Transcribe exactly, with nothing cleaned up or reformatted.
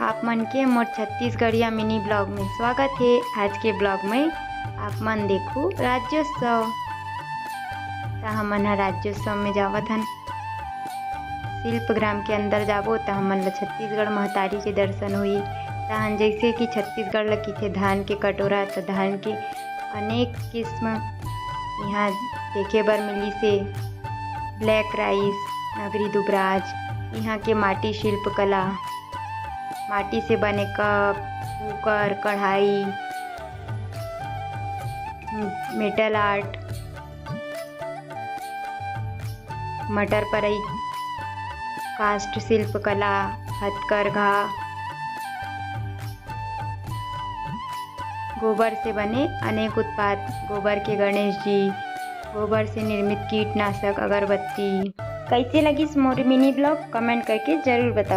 आप मन के मोर छत्तीसगढ़िया मिनी ब्लॉग में स्वागत हे। आज के ब्लॉग में आप मन देखू राज्योत्सव। त हमन ह राज्योत्सव में जावत हन। शिल्प ग्राम के अंदर जाबो त हमन ल छत्तीसगढ़ महतारी के दर्शन होई। तहन जैसे कि छत्तीसगढ़ ल किथे धान के कटोरा, त धान के अनेक किस्म यहाँ देखे बर मिली से। ब्लैक राइस, नगरी दुबराज, यहाँ के माटी शिल्पकला, माटी से बने कप, कुकर, कढ़ाई, मेटल आर्ट, मटर परई, कास्ट शिल्पकला, हथकरघा, गोबर से बने अनेक उत्पाद, गोबर के गणेश जी, गोबर से निर्मित कीटनाशक, अगरबत्ती। कैसे लगिस मोर मिनी ब्लॉग, कमेंट करके जरूर बताओ।